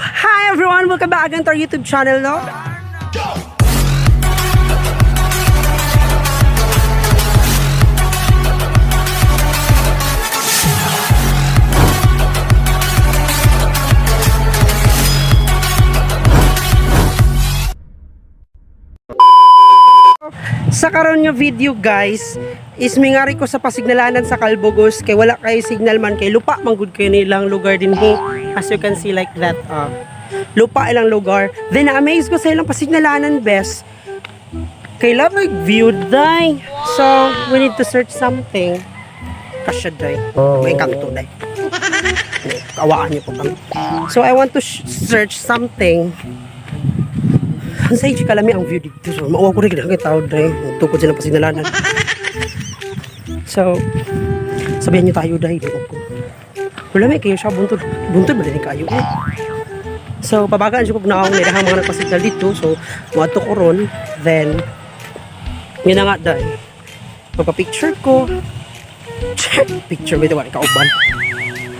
Hi everyone! Welcome back again to our YouTube channel, no? Sa karon nga video, guys, is mingari ko sa pasignalanan sa Calbugos kay wala kay signal man kay lupa man gud kay nilang lugar dinhi. As you can see like that, lupa ilang lugar. Then na-amaze ko sa ilang pasignalanan, best. Kay love like view day. So, we need to search something. Kasya day. May kanto day. Kawaan niyo po kami. So, I want to search something. Ang sa kalami ang view dito. So, mauwa ko rin kay tao dre. Tukod sila pasinalanan. So, sabihan niyo tayo dahil. Ko. Wala may kayo siya buntod. Buntod ba din kayo eh. So, pabagaan siya kung naong nila mga nagpasignal dito. So, muadto ko ron. Then, yun na nga dahil. Magpa-picture ko. Picture with wala kauban.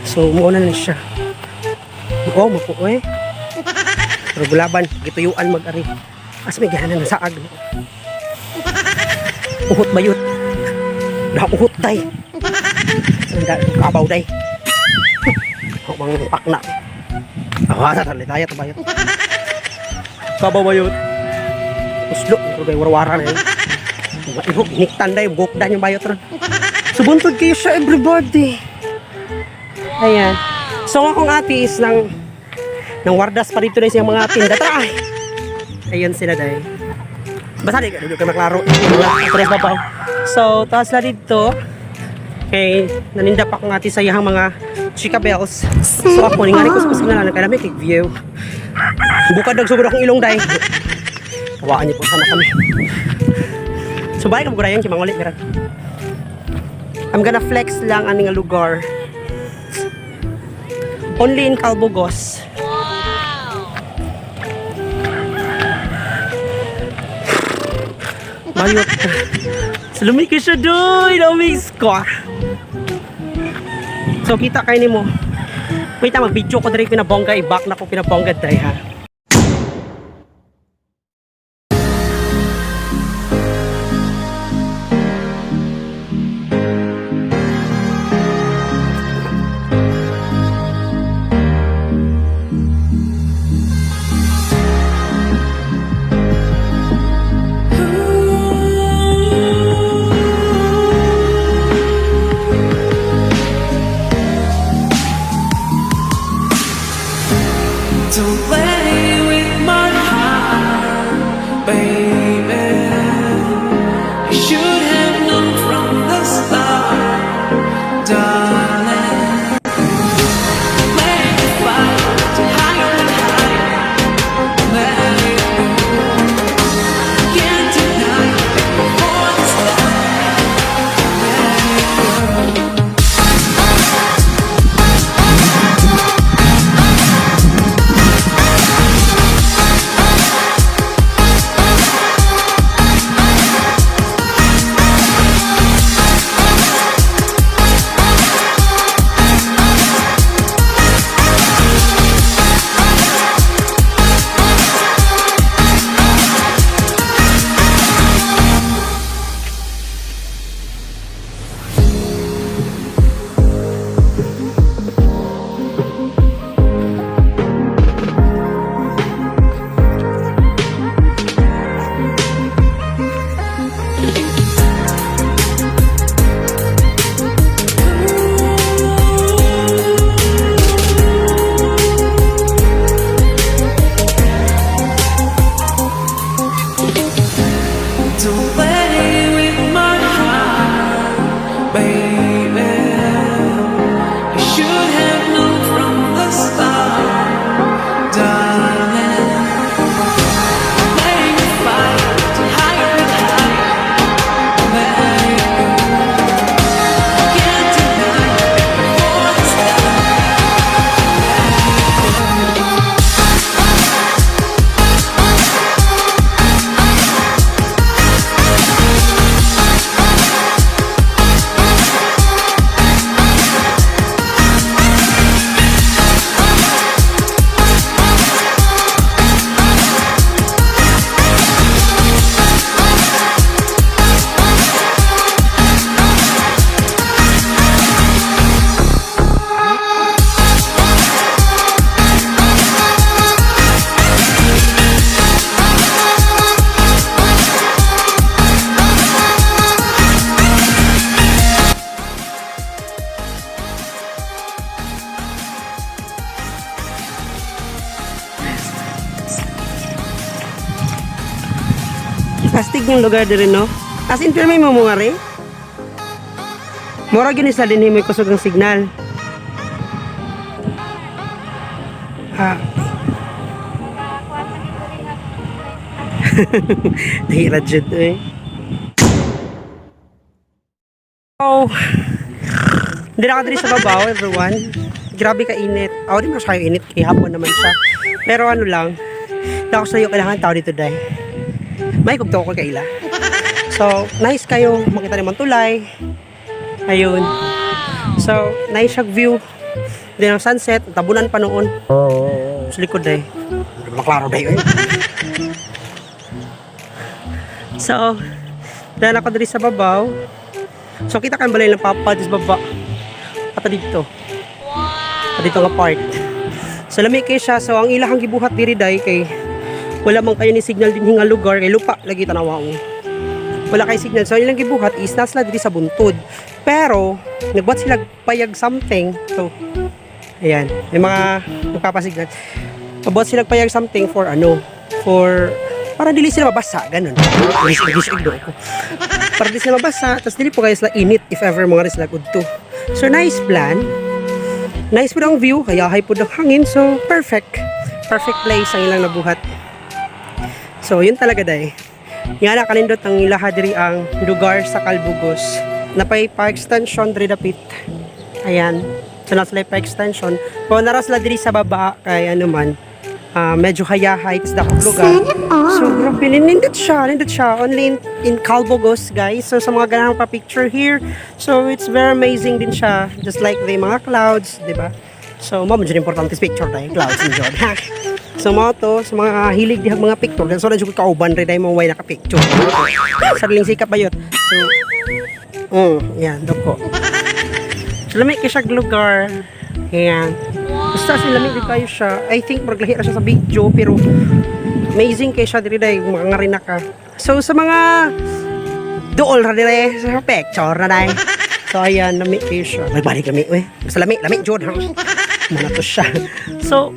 So, muuna na siya. Oo, mapo eh. Pero gulaban, gituyuan mag-ari. As may gahanan na saag. Uhot bayot. Dah uhot day. Dah kabaw day. Mang pakna. Ah, tali tayo to bayot. Kabaw bayot. Uslo, pero kay warwara na yun. Ihok, niktan day, gukdan yung bayot ron. So buntod kayo siya, everybody. Ayan. So ang akong ate is nang wardas pa dito na siyang mga tinda. Tara! Ay! Ayun sila dahil. Basta di ka maklaro. Tres babaw. So, taas na dito. Kay naninda pa akong ate sa iyang mga chika bells. So ako, ningali ko sa kusina na kaya may view. Bukad daw sugod akong ilong dahil. Kawaan niyo po sana kami. So, bye ka magurayan, kay mangulit meron. I'm gonna flex lang aning nga lugar. Only in Calbugos. Bayot. So, lumiki siya doy. Lumis ko. So, kita kayo ni mo. Wait, mag-video ko diri pinabongga. I-back na ko pinabongga diri ha. Don't play with my heart, baby. You should have known from the start, darling. Play the fire to higher and higher. Let it go. Can't deny it before the start. Let it go. Astig yung lugar diri, no? As in, pirmi mo mo nga rin? Mura gini sa dinhi may kusog ng signal. Ah. Nahira jud eh. Oh. Hindi na ka diri sa babaw, everyone. Grabe ka init. Ako din mas kayo init. Kay hapon naman siya. Pero ano lang, hindi ako sa'yo kailangan tao dito dahil. May kugto ko kaila. So, nice kayo. Makita naman tulay. Ayun. So, nice siya view. Hindi ng sunset. Tabunan pa noon. Sa likod eh. Hindi ba klaro dahil eh. So, dahil ako diri sa babaw. So, kita kang balay ng papa sa baba. Ato dito. Wow. Dito nga part. So, lami kay siya. So, ang ilahang gibuhat diri day kay wala man kayo ni signal din nga lugar kay lupa lagi tanawa mo. Wala kay signal. So, ilang gibuhat is nasa sila diri sa buntod. Pero, nagbuhat sila payag something. So, ayan. May mga nagpapasignal. Nagbuhat sila payag something for ano, for para dili sila mabasa, ganun. Igis ko. Para dili sila mabasa, tapos dili po kayo sila init if ever mga rin sila udto. So, nice plan. Nice po ang view, kaya hay po ang hangin. So, perfect. Perfect place ang ilang nabuhat. So, yun talaga day. Nga na kanindot ang ilaha diri ang lugar sa Calbugos. Napay pa extension diri dapit. Ayan. So, nasa pa extension. Kung nara sila diri sa baba, kay ano man, medyo hayahay, tas dakong lugar. So, grabe, nindot siya, nindot siya. Only in Calbugos, guys. So, sa mga ganahang pa-picture here. So, it's very amazing din siya. Just like the mga clouds, di ba? So, mo medyo importante sa picture tayo, clouds and jud. Ha? So, mga to, sa mga hilig dihang mga picture, so, na jud kauban rin tayo mo way naka-picture. Sariling sikap ba yun? So, yan, doko. So, lami kay siya lugar. Ayan. Basta si lami di kayo siya. I think maglahi ra siya sa video pero amazing kay siya diri day mga nga rin ka. So sa mga duol ra dire sa picture na day. So ayan, lami kayo siya. May balik lami we. Basta lami, lami jud. Muna to siya. So,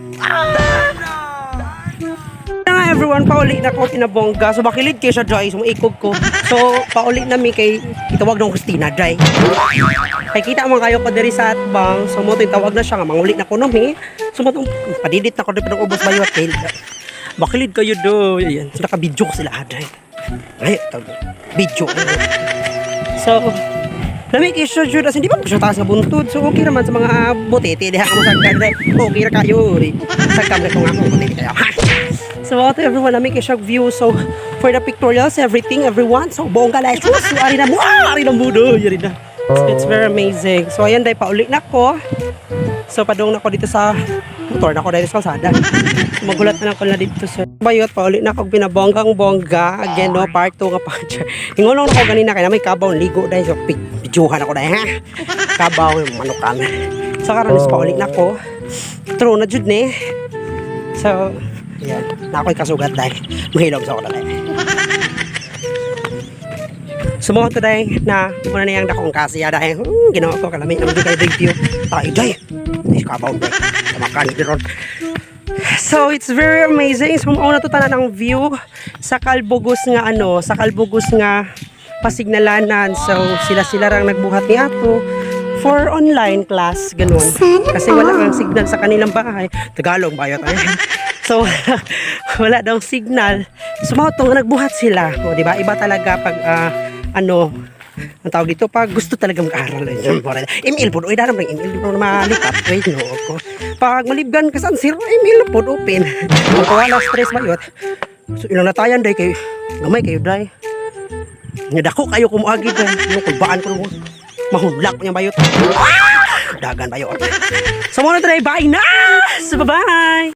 na nga everyone, pauli na ko pinabongga. So bakilid kayo siya, Joy. Sumuikog ko. So pauli na mi kay itawag ng Christina, Joy. Kay kita man kayo ko diri sa atbang. So mo tawag na siya nga manguli na ko no mi. So mo padidit na ko diri padung ubos bayot kay bakilid kayo do. Ayan. So naka-video ko sila aday. Ay, tawag video. So, lami kay siya jud as hindi pa siya taas nga buntod. So okay raman sa mga butete diha kamo sa kandre. Okay ra kayo. Sa kam ko nga ako butete kayo. Ha! So out everyone, lami kay siya view. So for the pictorials, everything, everyone. So bongga na. So ari na mo. Ah, ari na mo do. Ari na. So, it's very amazing. So ayan dahil pauli na ko. So padung na ko dito sa motor na ko dito sa kalsada. So, magulat na lang ko na dito sa bayot pauli na ko binabonggang bongga again no part 2 nga part. Ingolong na ko ganina kay na may kabaw ligo dahil so videohan ako dahil ha. Kabaw manukan. So karon is pauli na ko. True na jud ni. So ayan, na ako'y kasugat dahil mahilom sa ako dahil. Sumuha today na muna na yung dakong kasiya dahil ginawa ko kalami naman kayo review. Tayo day. Ay, kabaw day. Tamakan ron. So it's very amazing. So mauna to tanan ang view sa Calbugos nga ano, sa Calbugos nga pasignalanan. So sila-sila rang nagbuhat ni ato for online class ganun. Kasi wala kang signal sa kanilang bahay. Tagalog ba yun? So wala daw signal. So mao to nga nagbuhat sila. O, di ba? Iba talaga pag ano ang tawag dito pag gusto talaga mag-aral eh, email po oy daram email po na malipat wait no ako pag malibgan ka sa zero email po open kung wala stress bayot so ilang natayan day kay gamay kayo day nga dako kayo kumuagi day no kulbaan ko mahulak niya bayot. Ah! Dagan bayot. So muna today, bye na! So bye-bye!